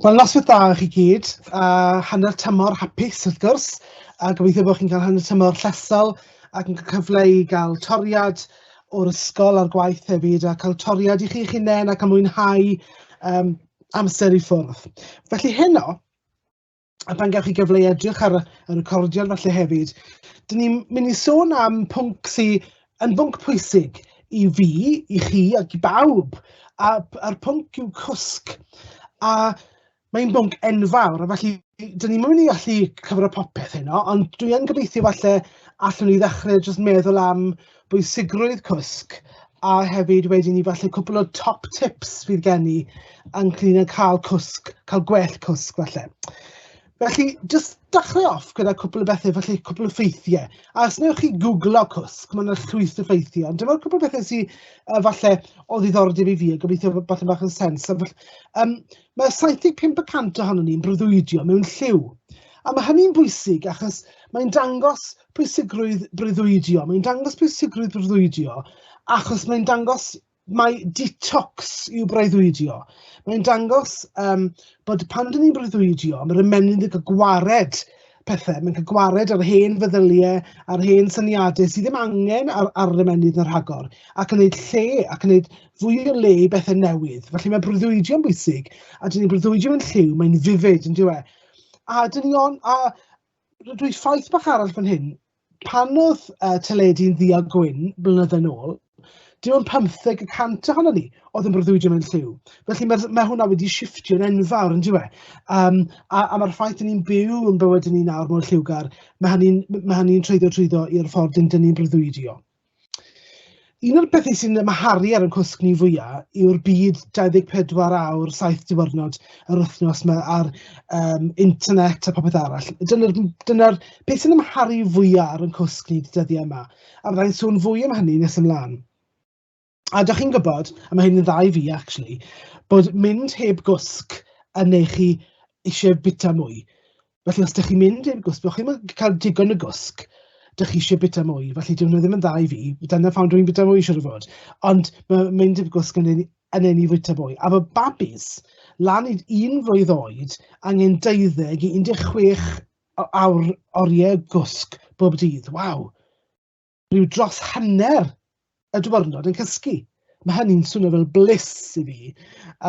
Wel, noswaith dda i chi gyd, a hanner tymor hapus wrth gwrs, a gobeithio bod chi'n cael hanner tymor llesol ac yn cael cyfle i gael toriad o'r ysgol a'r gwaith hefyd, a cael toriad i chi'ch hunain a cael mwynhau um, amser i ffwrdd. Felly heno, a pan gewch chi gyfle i edrych ar y recordiad falle hefyd, dyn ni'n mynd i sôn am pwnc sydd yn bwnc pwysig i fi, i chi ac i bawb, a, a'r pwnc yw cwsg. A mae'n bwnc enfawr, a felly dyn ni'n mynd i allu cyfro popeth heno, ond dwi yn gobeithio falle allwn ni ddechrau jyst meddwl am bwysigrwydd cwsg a hefyd wedyn ni falle cwpl o top tips fydd gen i ynglyn â cael cwsg, cael gwell cwsg falle. Felly, jyst dechrau off gyda cwpl o bethau, falle cwpl o ffeithiau. A os wnewch chi googlo cwsg, mae yna llwyth o ffeithiau, ond dyma'r cwpl o bethau sydd uh, falle o ddiddordeb i fi, a gobeithio falle bach yn sens. A falle, um, mae 75% ohono ni'n breuddwydio mewn lliw. A mae hynny'n bwysig achos mae'n dangos pwysigrwydd breuddwydio. Mae'n dangos pwysigrwydd breuddwydio achos mae'n dangos mai detox yw breuddwydio. Mae'n dangos um, bod pan dyn ni'n breuddwydio, mae'r ymennydd yn cael gwared pethau, mae'n cael gwared ar hen feddyliau, ar hen syniadau sydd ddim angen ar, ar yr ymennydd yn rhagor, ac yn gwneud lle, ac yn gwneud fwy o le i bethau newydd. Felly mae breuddwydio'n bwysig, a dyn ni'n breuddwydio yn lliw, mae'n vivid, yn dyw e. A dyn ni on, a rwy ffaith bach arall fan hyn, pan oedd uh, teledu'n ddu a gwyn blynyddoedd yn ôl, dim ond 15 y cant ohono ni oedd yn breuddwydio mewn lliw. Felly mae, mae hwnna wedi shifftio'n enfawr, yn dyw e? Um, a, a mae'r ffaith yn ni'n byw yn bywyd ni nawr mor lliwgar, mae hynny'n mae hynny treiddio trwyddo i'r ffordd dyn ni'n breuddwydio. Un o'r pethau sy'n ymharu ar ein cwsg ni fwyaf yw'r byd 24 awr, 7 diwrnod yr wythnos yma ar um, internet a popeth arall. Dyna'r dyna beth sy'n ymharu fwyaf ar ein cwsg ni dyddiau yma. A byddai'n sôn fwy am hynny nes ymlaen. A dych chi'n gwybod, a mae hyn yn dda i fi actually, bod mynd heb gwsg yn neu chi eisiau bita mwy. Felly os dych chi'n mynd i'r gwsg, bod chi'n cael digon o gwsg, dych chi eisiau bita mwy, felly dyn nhw ddim yn dda i fi, dyna pham dwi'n bita mwy siwr o fod. Ond mae mynd i'r gwsg yn ein, yn ein i fwyta mwy. A mae babis lan i un flwydd oed angen 12 i 16 awr oriau gwsg bob dydd. Waw! rhyw dros hanner y diwrnod yn cysgu. Mae hynny'n swnio fel bliss i fi.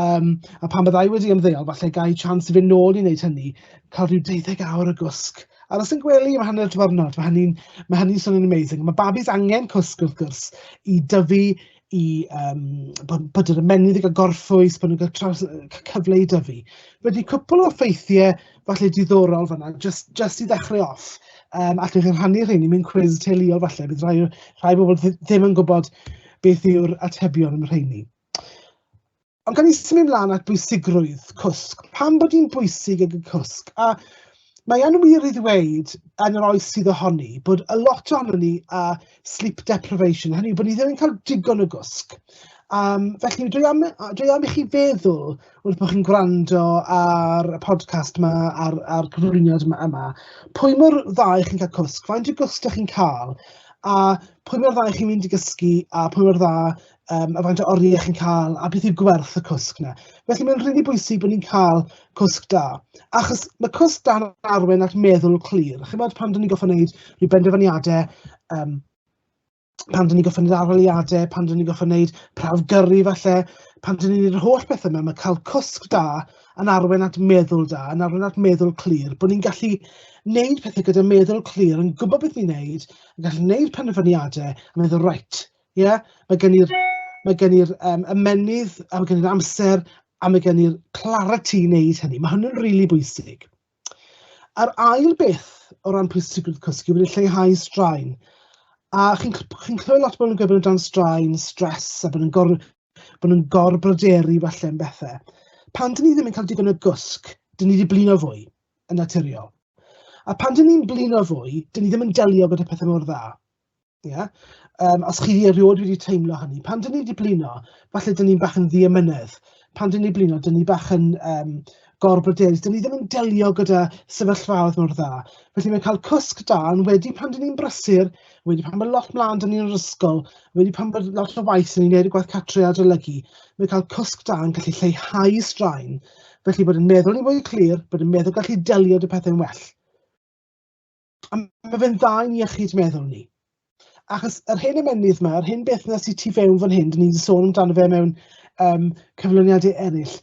Um, a pan byddai wedi ymddeol, falle gai chance i fynd nôl i wneud hynny, cael rhyw 12 awr o gwsg. Aros yn gwely am hanner diwrnod, mae hynny'n mae hynny swnio'n amazing. Mae babis angen cwsg wrth gwrs i dyfu, i um, bod, bod yr ymennydd yn cael gorffwys, bod nhw'n cael traws, cyfle i dyfu. Wedi cwpl o ffeithiau falle diddorol fanna, just, just i ddechrau off. Um, allwch chi rhannu rheini mewn cwiz teuluol falle, bydd rhai, rhai bobl ddim yn gwybod beth yw'r atebion am rheini. Ond gan i symud ymlaen at bwysigrwydd cwsg. Pam bod hi'n bwysig ag y cwsg? A mae yn wir i ddweud yn yr oes sydd ohoni bod a lot ohono ni a sleep deprivation, hynny yw bod ni ddim yn cael digon o gwsg. Um, felly dwi am, dwi am i chi feddwl wrth bod chi'n gwrando ar y podcast yma, ar, ar cyflwyniad yma, yma, pwy mor dda i chi'n cael cwsg, faint o gwsg ydych chi'n cael, a pwy mor dda i chi'n mynd i gysgu, a pwy mor dda um, a faint o oriau chi'n cael, a beth yw gwerth y cwsg yna. Felly mae'n rili really bwysig bod ni'n cael cwsg da. Achos mae cwsg da'n arwain at meddwl clir. Chi'n meddwl pan dyn ni'n goffa wneud rhyw benderfyniadau um, pan dyn ni'n goffa wneud arholiadau, pan dyn ni'n goffa wneud prawf gyrru falle, pan dyn ni'n gwneud yr holl bethau yma, mae cael cwsg da yn arwain at meddwl da, yn arwain at meddwl clir, bod ni'n gallu wneud pethau gyda meddwl clir, yn gwybod beth ni'n wneud, yn gallu wneud penderfyniadau, a meddwl, right, ie, yeah, mae gen i'r mae gen i'r um, ymennydd, a mae gen i'r amser, a mae gen i'r clarity i wneud hynny. Mae hynny'n rili really bwysig. A'r ail beth o ran pwysigrwydd cysgu yw lleihau straen. A chi'n chi clywed lot o bobl yn gweud bod nhw'n dan straen, stress, a bod nhw'n gor, bod nhw'n gorbryderu falle am bethau. Pan dyn ni ddim yn cael digon o gwsg, dyn ni wedi blino fwy yn naturiol. A pan dyn ni'n blino fwy, dyn ni ddim yn delio gyda pethau mor dda. Ie? Um, os chi erioed wedi teimlo hynny, pan dyn ni wedi blino, falle dyn ni'n bach yn ddiamynedd. Pan dyn ni'n blino, dyn ni bach yn um, gorbryderus, dyn ni ddim yn delio gyda sefyllfaoedd mor dda. Felly mae cael cwsg da yn wedi pan dyn ni'n brysur, wedi pan mae lot mlaen dyn ni'n yr ysgol, wedi pan bod lot o waith dyn ni'n neud y gwaith cartre a adolygu, mae cael cwsg da yn gallu lleihau straen. Felly bod yn meddwl ni'n fwy clir, bod yn meddwl gallu delio 'da pethau'n well. A mae fe'n dda i'n iechyd meddwl ni. Achos yr hen ymennydd 'ma, yr hen beth 'na sy tu fewn fan hyn, 'dyn ni 'di sôn amdano fe mewn um, cyflwyniadau eraill,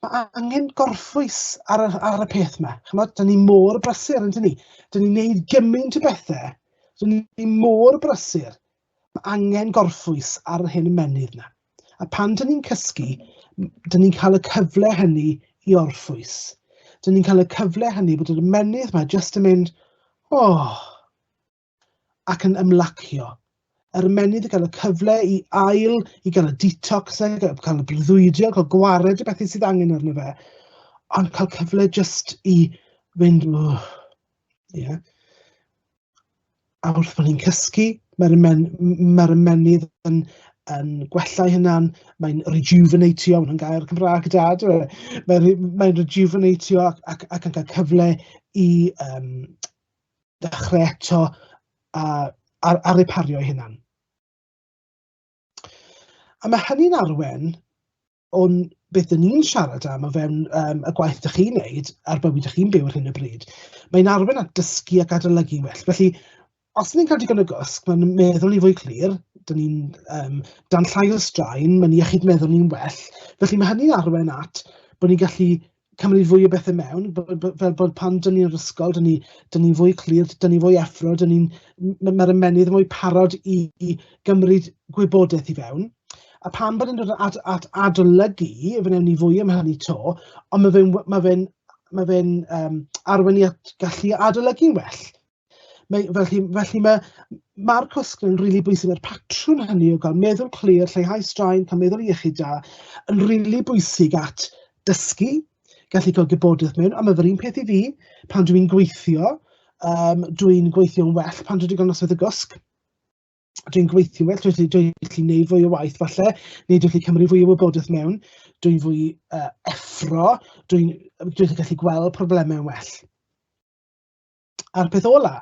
mae angen gorffwys ar y, ar y peth 'ma. Chymod, 'dyn ni mor brysur, yn dyn ni? 'Dyn ni'n neud gymaint o bethau, 'dyn ni mor brysur. Mae angen gorffwys ar yr hen ymennydd 'na. A pan dyn ni'n cysgu, dyn ni'n cael y cyfle hynny i orffwys. Dyn ni'n cael y cyfle hynny bod yr ymennydd 'ma jyst yn mynd, oh, ac yn ymlacio. Yr ymennydd yn cael y cyfle i ail, i gael y detox, e, cael y breuddwydio, cael gwared y bethau sydd angen arno fe, ond cael cyfle jyst i fynd, oh, yeah. A wrth bod ni'n cysgu, mae'r ymen mae'r ymennydd yn yn gwella'i hunan, mae'n rejuvenatio, ma' hwnna'n gair Cymraeg da yndyw e? Mae'n re- mae'n rejuvenatio ac ac ac yn cael cyfle i yym dechrau eto a a a repario'i hunan. A mae hynny'n arwain o'n beth dyn ni'n siarad am o fewn um, y gwaith dych chi'n neud a'r bywyd dych chi'n byw ar hyn o bryd, mae'n arwain at dysgu ac adolygu'n well. Felly, os ni'n cael digon o gwsg, mae'n meddwl ni fwy clir, dyn ni'n um, dan llai o straen, mae'n iechyd meddwl ni'n well. Felly mae hynny'n arwain at bod ni'n gallu cymryd fwy o bethau mewn, fel bod pan dyn ni'n yr ysgol, dyn ni'n ni, ni fwy clir, dyn ni'n fwy effro, dyn ni'n, mae'r ymennydd mwy parod i, i gymryd gwybodaeth i fewn. A pan bod ni'n dod at, at adolygu, fe wnawn ni fwy am hynny to, ond mae fe'n ma fe ma fe um, arwain ni at gallu adolygu'n well. Mae, felly, felly mae, mae'r cwsg yn rili really bwysig, mae'r patrwm hynny o gael meddwl clir, lleihau straen, cael meddwl iechyd da, yn rili really bwysig at dysgu, gallu cael gwybodaeth mewn, a mae fe'r un peth i fi, pan dwi'n gweithio, um, dwi'n gweithio'n well pan dwi wedi cael noswaith o gwsg. Dwi'n gweithio'n well, dwi'n dwi gallu gwneud fwy o waith falle, neu dwi'n gallu cymryd fwy o wybodaeth mewn, dwi'n fwy uh, effro, dwi'n dwi gallu gweld problemau'n well. A'r peth ola,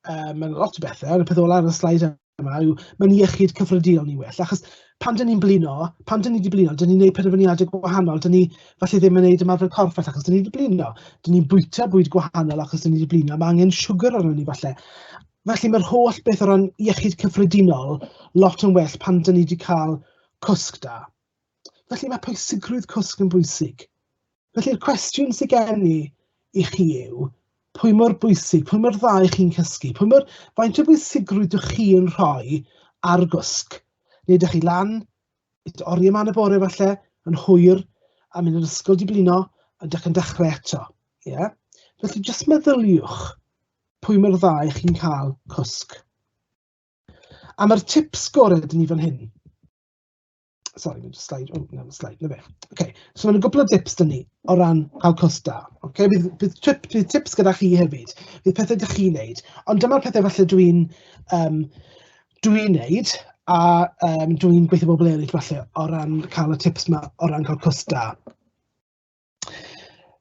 um, mae'n lot o bethau, ond y peth ola ar y sleid yma yw mae'n iechyd cyffredinol ni well. Achos pan dyn ni'n blino, pan dyn ni wedi blino, dyn ni'n gwneud penderfyniadau gwahanol, dyn ni falle ddim yn gwneud ymarfer corff falle achos dyn ni wedi blino. Dyn ni'n bwyta bwyd gwahanol achos dyn ni wedi blino, mae angen siwgr arno ni falle. Felly mae'r holl beth o ran iechyd cyffredinol lot yn well pan dyn ni wedi cael cwsg da. Felly mae pwysigrwydd cwsg yn bwysig. Felly'r cwestiwn sydd gen i i chi yw, pwy mor bwysig, pwy mor dda i chi'n cysgu, pwy mor, faint o bwysigrwydd ydych chi yn rhoi ar gwsg? Neu ydych chi lan, oriau man y bore falle, yn hwyr, a mynd i'r ysgol di blino, a ydych yn dechrau eto. Yeah? Felly jyst meddyliwch pwy mor dda i chi'n cael cwsg. A mae'r tips gorau dyn ni fan hyn. Sorry, mae'n slide. Oh, no, slide, na fe. Okay, so mae'n gwbl o dips dyn ni o ran cael cwst da. Okay, bydd, bydd, trip, bydd tips gyda chi hefyd. Bydd pethau dych chi'n neud. Ond dyma'r pethau falle dwi'n um, dwi'n neud a um, dwi'n gweithio bobl eraill falle o ran cael y tips yma o ran cael cwst da.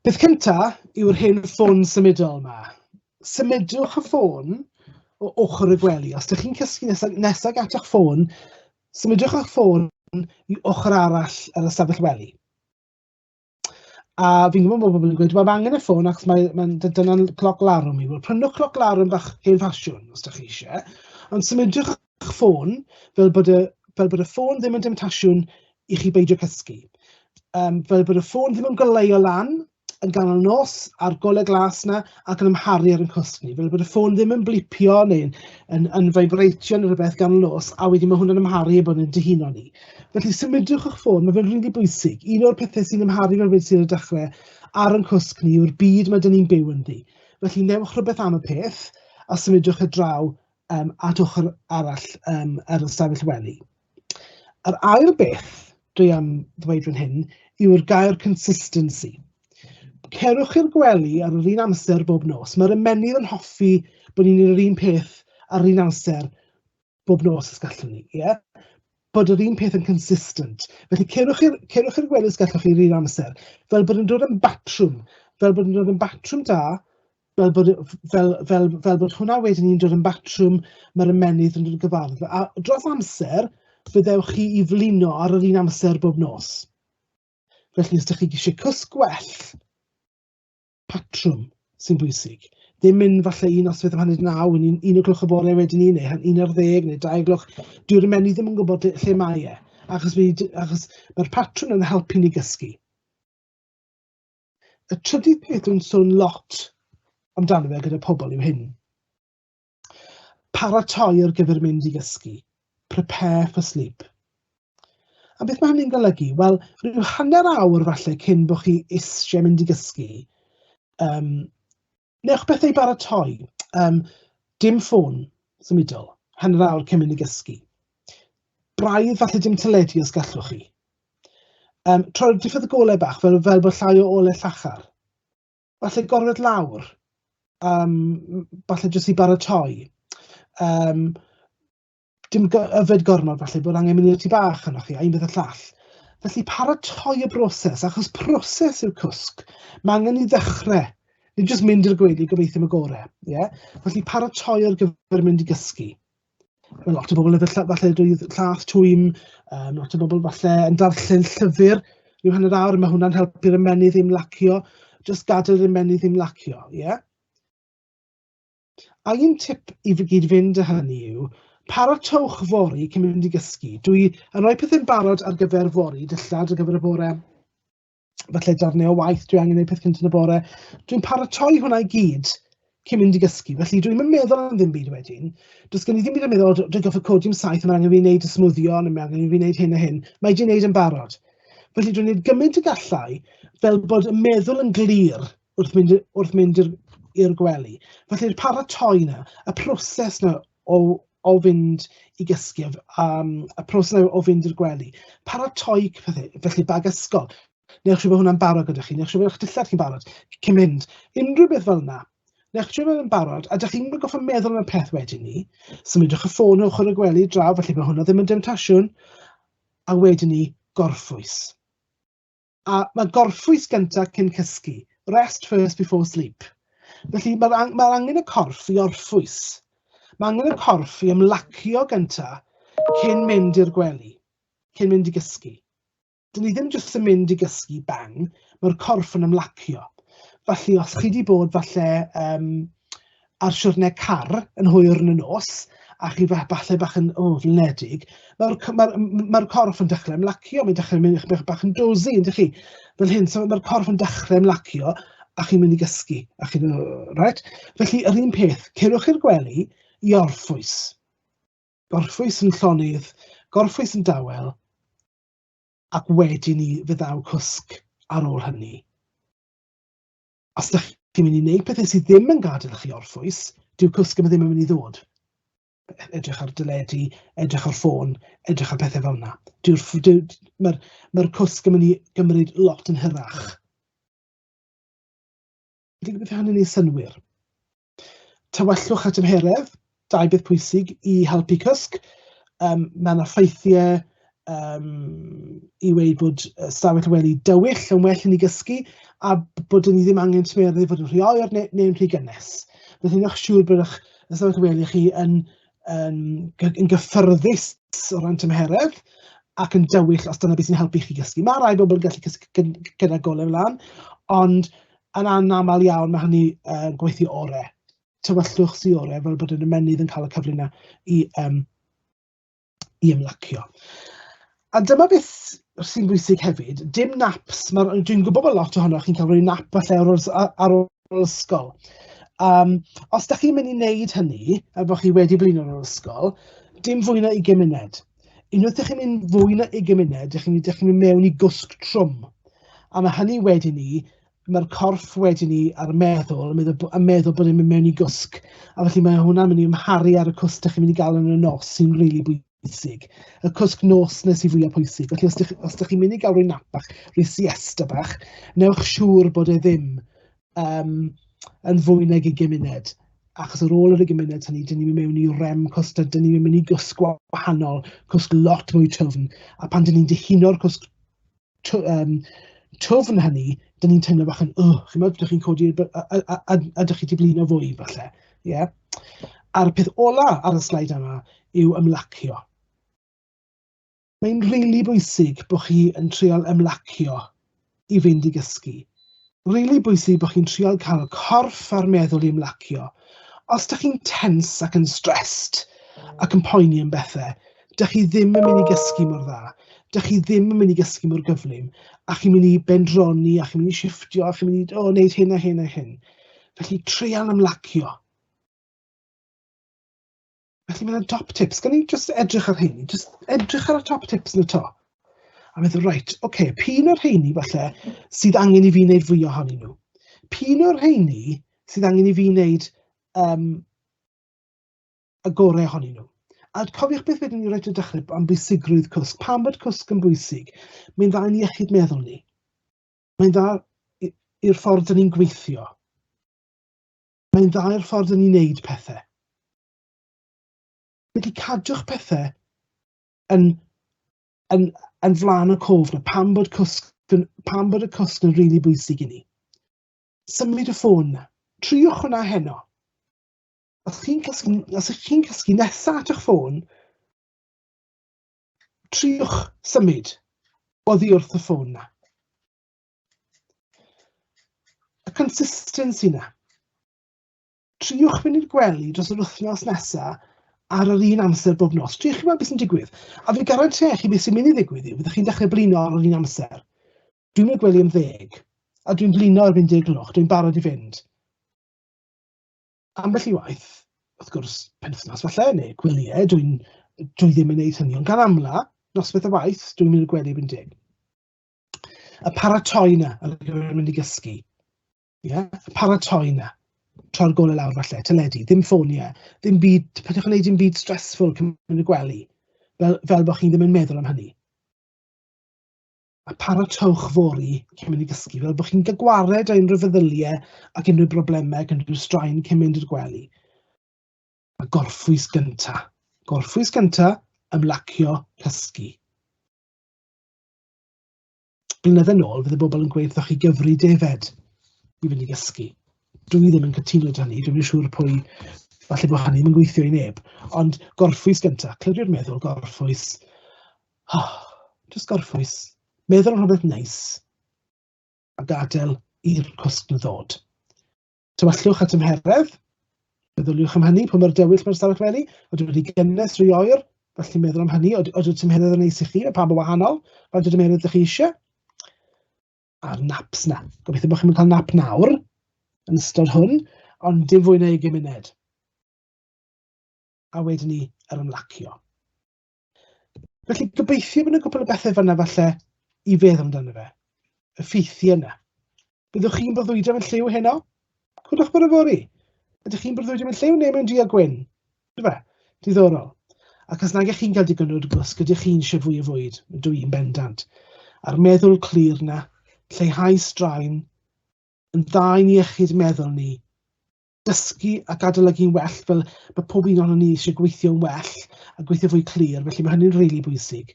Peth cynta yw'r hen ffôn symudol 'ma. Symudwch y ffôn o ochr y gwely. Os dych chi'n cysgu nesaf, nesaf at eich ffôn, symudwch eich ffôn i ochr arall yr ystafell wely. A fi'n gwybod bod pobl yn gweud, wel, mae angen y ffôn achos mae, mae, dyna'n cloc larwm i. Wel, prynwch cloc larwm bach hen ffasiwn os ydych chi eisiau. Ond symudwch eich ffôn fel bod y, fel bod y ffôn ddim yn demtasiwn i chi beidio cysgu. Um, fel bod y ffôn ddim yn goleuo lan yn ganol nos a'r golau glas na ac yn amharu ar ein cwsg ni. Fel bod y ffôn ddim yn blipio neu yn, yn, yn vibratio neu rhywbeth ganol nos a wedyn mae hwnna'n amharu a bod yn dihuno ni. Felly symudwch eich ffôn, mae fe'n rili really bwysig. Un o'r pethau sy'n amharu fel wedi sy'n y dechrau ar ein cwsg ni yw'r byd mae dyn ni'n byw ynddi. Felly newch rhywbeth am y peth a symudwch y draw um, at ochr arall um, yr ystafell wely. Yr ail beth dwi am ddweud fan hyn yw'r gair consistency. Cerwch i'r gwely ar yr un amser bob nos. Mae'r ymennydd yn hoffi bod ni'n yr un peth ar yr un amser bob nos os gallwn ni. Yeah? Bod yr un peth yn consistent. Felly cerwch i'r cerwch i'r gwely os gallwch chi'r un amser, fel bod yn dod yn batrwm, fel bod yn dod yn batrwm da, fel bod, fel, fel, fel bod hwnna wedyn ni'n dod yn batrwm, mae'r ymennydd yn dod yn gyfarwydd. A dros amser, fe ddewch chi i flino ar yr un amser bob nos. Felly, os ydych chi eisiau cwsg gwell, patrwm sy'n bwysig. Ddim mynd falle un noswaith am hanner naw, un, un o gloch y bore wedyn ni, neu un ar ddeg, neu dau gloch. Dyw'r ymennydd ddim yn gwybod lle mae e, achos, achos mae'r patrwm yn helpu ni gysgu. Y trydydd peth dwi'n sôn lot amdano fe gyda pobl yw hyn. Paratoi ar gyfer mynd i gysgu. Prepare for sleep. A beth mae hynny'n golygu? Wel, rhyw hanner awr falle cyn bod chi eisiau mynd i gysgu, um, newch bethau i baratoi. Um, dim ffôn symudol, hanner awr cyn mynd i gysgu. Braidd falle dim teledu os gallwch chi. Um, Troi'r diffodd y golau bach fel, fel bod llai o olau llachar. Falle gorfod lawr, um, falle jyst i baratoi. Um, dim yfed gormod falle, bod angen mynd i'r tŷ bach arnoch chi, a un beth y llall. Felly paratoi y broses, achos proses yw'r cwsg. Mae angen i ddechrau, nid jyst mynd i'r gwely gobeithio am y gorau. Yeah? Felly paratoi ar gyfer mynd i gysgu. Mae lot o bobl yn yfed falle drwy llath twym, um, lot o bobl falle yn darllen llyfr rhyw hanner awr, mae hwnna'n helpu'r ymennydd i'm lacio. Just gadael yr ymennydd i'm lacio, ie? Yeah? A un tip i fy gyd-fynd â hynny yw, paratowch fory cyn mynd i gysgu. Dwi yn rhoi pethau'n barod ar gyfer fory, dillad ar gyfer y bore, falle darnau o waith dwi angen gwneud peth cyntaf yn y bore. Dwi'n paratoi hwnna i gyd cyn mynd i gysgu, felly dwi'n meddwl am ddim byd wedyn. Does gen i ddim byd yn meddwl, dwi'n goffa codi am saith, mae angen fi wneud y smwddio, neu mae angen i fi wneud hyn a hyn. Mae wedi wneud yn barod. Felly dwi'n gwneud gymaint y gallai fel bod y meddwl yn glir wrth mynd, wrth mynd i'r gwely. Felly'r paratoi 'na, y proses 'na o, o fynd i gysgu, um, y proses 'na o fynd i'r gwely. Paratoi pethau, felly bag ysgol. Newch siŵr bod hwnna'n barod gyda chi, newch siŵr bod eich dillad chi'n barod cyn mynd. Unrhyw beth fel yna. Newch siŵr bod yn barod, a dych chi'n goffa meddwl am y peth wedyn ni. Symudwch y ffôn ochr y gwely draw, felly bod hwnna ddim yn demtasiwn. A wedyn ni, gorffwys. A mae gorffwys gyntaf cyn cysgu. Rest first before sleep. Felly mae'r ang mae angen y corff i orffwys. Mae angen y corff i ymlacio gyntaf cyn mynd i'r gwely, cyn mynd i gysgu. Dyn ni ddim jyst yn mynd i gysgu bang, mae'r corff yn ymlacio. Felly os chi wedi bod falle um, ar siwrne car yn hwyr yn y nos, a chi falle bach yn, oh, flinedig, mae'r ma ma corff yn dechrau ymlacio, mae'n dechrau mynd bach, bach yn dozy, yndych chi? Fel hyn, so mae'r corff yn dechrau ymlacio, a chi'n mynd i gysgu, a chi'n, right? Felly, yr un peth, cerwch i'r gwely i orffwys. Gorffwys yn llonydd, gorffwys yn dawel, ac wedyn ni fe ddaw cwsg ar ôl hynny. Os ydych chi'n mynd i wneud pethau sydd ddim yn gadael chi orffwys, dyw cwsg yma ddim yn mynd i ddod. Edrych ar deledu, edrych ar ffôn, edrych ar pethau fel yna. Dyw'r, dyw, mae'r, mae cwsg yn mynd i gymryd lot yn hyrach. Dwi'n gobeithio hynny'n ei synwyr. Tawellwch a tymheredd, dau beth pwysig i helpu cysg. Um, mae yna ffeithiau um, i weud bod stafell wely dywyll yn well i ni gysgu a bod ni ddim angen tymheredd i fod yn rhy oer neu, neu'n rhy gynnes. Felly newch siŵr bod eich ystafell wely chi yn, yn, yn gyffyrddus o ran tymheredd ac yn dywyll os dyna beth sy'n helpu chi gysgu. Mae rai bobl yn gallu cysgu gyda golau lan, ond yn anaml iawn mae hynny uh, gweithio orau. Tywyllwch sy'n orau fel bod yr ymennydd yn cael y cyfle yna i, um, i ymlacio. A dyma beth sy'n bwysig hefyd, dim naps. Dwi'n gwybod bod lot ohonoch chi'n cael rhoi nap falle ar ôl, ar ôl ysgol. Um, os da chi'n mynd i wneud hynny, a bod chi wedi blino ar ôl ysgol, dim fwy na 20 munud. Unwaith ydych chi'n mynd fwy na 20 munud, ydych chi'n mynd mewn i gwsg trwm. A mae hynny wedyn ni, mae'r corff wedyn ni a'r meddwl yn meddwl, yn meddwl bod e'n mynd mewn i gwsg. A felly mae hwnna'n mynd i ymharu ar y cwsg ydych chi'n mynd i gael yn y nos sy'n rili really bwysig. Y cwsg nos nes i fwyaf pwysig. Felly os ydych, os ydych chi'n mynd i gael rhyw nap bach, rhyw siesta bach, newch siŵr bod e ddim um, yn fwy nag 20 munud. Achos ar ôl yr ugain munud hynny, dyn ni'n mynd mewn i REM cwsg, a dyn ni'n mynd i gwsg wahanol, cwsg lot mwy twfn. A pan dyn ni'n dihuno'r cwsg twfn hynny, dyn ni'n teimlo bach yn, oh, chi'n meddwl, dych chi'n codi a, a, a, a, a dych chi wedi blino fwy, falle. Yeah? A'r peth ola ar y sleid yma yw ymlacio. Mae'n rili bwysig bod chi yn trial ymlacio i fynd i gysgu. Rili bwysig bod chi'n trial cael y corff a'r meddwl i ymlacio. Os dych chi'n tense ac yn stressed ac yn poeni am bethau, dych chi ddim yn mynd i gysgu mor dda. Dych chi ddim yn mynd i gysgu mor gyflym, a chi'n mynd i bendroni, a chi'n mynd i shifftio, a chi'n mynd i oh, wneud hyn a hyn a hyn. Felly trial ymlacio. Felly mae'n top tips. Gan i just edrych ar rheini, just edrych ar y top tips na to. A meddwl, reit, oce, okay, p'un o'r rheini falle sydd angen i fi wneud fwy ohonyn nhw? P'un o'r rheini sydd angen i fi wneud um, y gorau ohonyn nhw? A cofiwch beth wedyn ni reit o dechrau am bwysigrwydd cwsg. Pam bod cwsg yn bwysig? Mae'n dda i'n iechyd meddwl ni. Mae'n dda i'r ffordd dyn ni'n gweithio. Mae'n dda i'r ffordd dyn ni'n neud pethau. Felly cadwch pethau yn, yn, yn flaen y cof na pam bod, cwsg, pam bod y cwsg yn rili really bwysig i ni. Symud y ffôn na. Triwch hwnna heno. Os chi'n cysgu, os ych chi'n cysgu nesaf at eich ffôn, triwch symud oddi wrth y ffôn na. Y consistency na. Triwch fynd i'r gwely dros yr wythnos nesa ar yr un amser bob nos. Triwch chi weld beth sy'n digwydd. A fi garantïau chi beth sy'n mynd i ddigwydd yw, byddwch chi'n dechrau blino ar yr un amser. Dwi'n mynd gwely am ddeg, a dwi'n blino erbyn deg gloch, dwi'n barod i fynd. Ambell i waith, wrth gwrs, penwythnos falle, neu gwyliau, dwi'n dwi ddim yn neud hynny, ond gan amla, noswaith o waith, dwi'n mynd i'r gwely erbyn deg. Y paratoi 'na ar gyfer mynd i gysgu. Ie, y paratoi 'na. Troi'r golau lawr falle, teledu, ddim ffoniau, ddim byd, peidiwch â wneud dim byd stressful cyn mynd i'r gwely, fel, fel bod chi ddim yn meddwl am hynny. A paratowch fory cyn mynd i gysgu, fel bod chi'n cael gwared o unrhyw feddyliau ac unrhyw broblemau ac unrhyw straen cyn mynd i'r gwely. A gorffwys gynta. Gorffwys gynta, ymlacio, cysgu. Blynydde nôl, fydde bobl yn gweud wrthoch chi gyfri defed i fynd i gysgu. Dwi ddim yn cytuno 'da hynny, dwi'm yn siŵr pwy, falle bod hynny ddim yn gweithio i neb. Ond gorffwys gynta, clirio'r meddwl, gorffwys. Oh, just gorffwys. Meddwl am rhywbeth neis a gadael i'r cwsg na ddod. Tywyllwch a tymheredd. Meddyliwch am hynny, pwy mor dywyll mae'r stafell wely, ydw wedi gynnes rhy oer, felly meddwl am hynny, ydw tymheredd yn neis i chi, mae pawb yn wahanol, faint o dymheredd ydych chi eisiau? A'r naps na. Gobeithio bod chi'n cael nap nawr, yn ystod hwn, ond dim fwy na 20 munud. A wedyn ni yr ymlacio. Felly gobeithio bod yna gwpl o bethau fanna falle i feddwl amdano fe. Y ffeithiau yna. Byddwch chi'n breuddwydio mewn lliw heno? Cwrdwch bore fory. Ydych chi'n breuddwydio mewn lliw neu mewn du a gwyn? Ydw fe? Diddorol. Ac os nag ych chi'n cael digon o gwsg, ydych chi'n eisiau fwy o fwyd? Ydw i'n bendant. A'r meddwl clir na, lleihau straen, yn dda i'n iechyd meddwl ni, dysgu ac adolygu'n well, fel mae pob un ohonon ni eisiau gweithio'n well a gweithio fwy clir, felly mae hynny'n rili bwysig.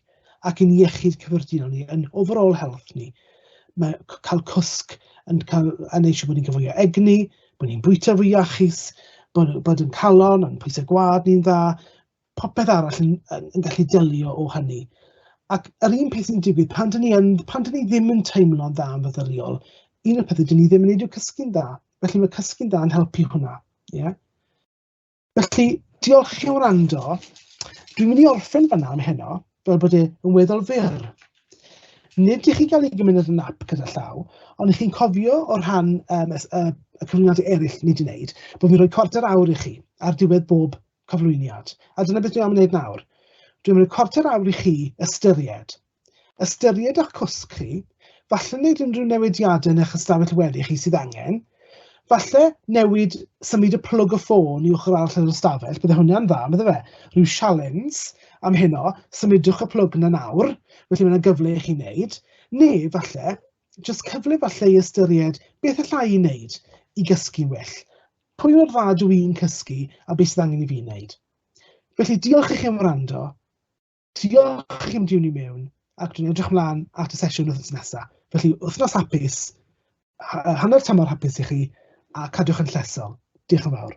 Ac i'n iechyd cyffredinol ni, yn overall health ni, mae cael cwsg yn, cael, yn eisiau bod ni'n cael fwy o egni, bod ni'n bwyta fwy iachus, bod, bod yn calon a'n pwysau gwaed ni'n dda, popeth arall yn, yn, yn gallu delio o hynny. Ac yr un peth sy'n digwydd pan dyn ni, yn, pan dyn ni ddim yn teimlo'n dda yn feddyliol, un o'r pethau dyn ni ddim yn neud yw cysgu'n dda. Felly mae cysgu'n dda yn helpu hwnna. Yeah? Felly, diolch i chi am wrando. Dwi'n mynd i orffen fanna am heno, fel bod e yn weddol fyr. Nid i chi gael ei gymryd yn nap gyda llaw, ond i chi'n cofio o rhan um, y, y, y cyflwyniadau eraill ni wedi wneud, bod fi'n rhoi cwarter awr i chi ar diwedd bob cyflwyniad. A dyna beth dwi am wneud nawr. Dwi'n rhoi cwarter awr i chi ystyried. Ystyried eich cwsg chi, falle wneud unrhyw newidiadau yn eich ystafell wely chi sydd angen, falle newid, symud y plwg y ffôn i ochr arall yr ystafell, bydde hwnna'n dda, bydde fe? Rhyw sialens am heno, symudwch y plwg na nawr, felly mae yna gyfle i chi wneud, neu falle, jyst cyfle falle i ystyried beth allai i wneud i gysgu'n well. Pwy mor dda dw i'n cysgu a beth sydd angen i fi wneud? Felly diolch i chi am wrando, diolch i chi am diwnio mewn, ac dwi'n edrych mlaen at y sesiwn wythnos nesaf. Felly wythnos hapus, hanner tymor hapus i chi, a cadwch yn llesol. Diolch yn fawr.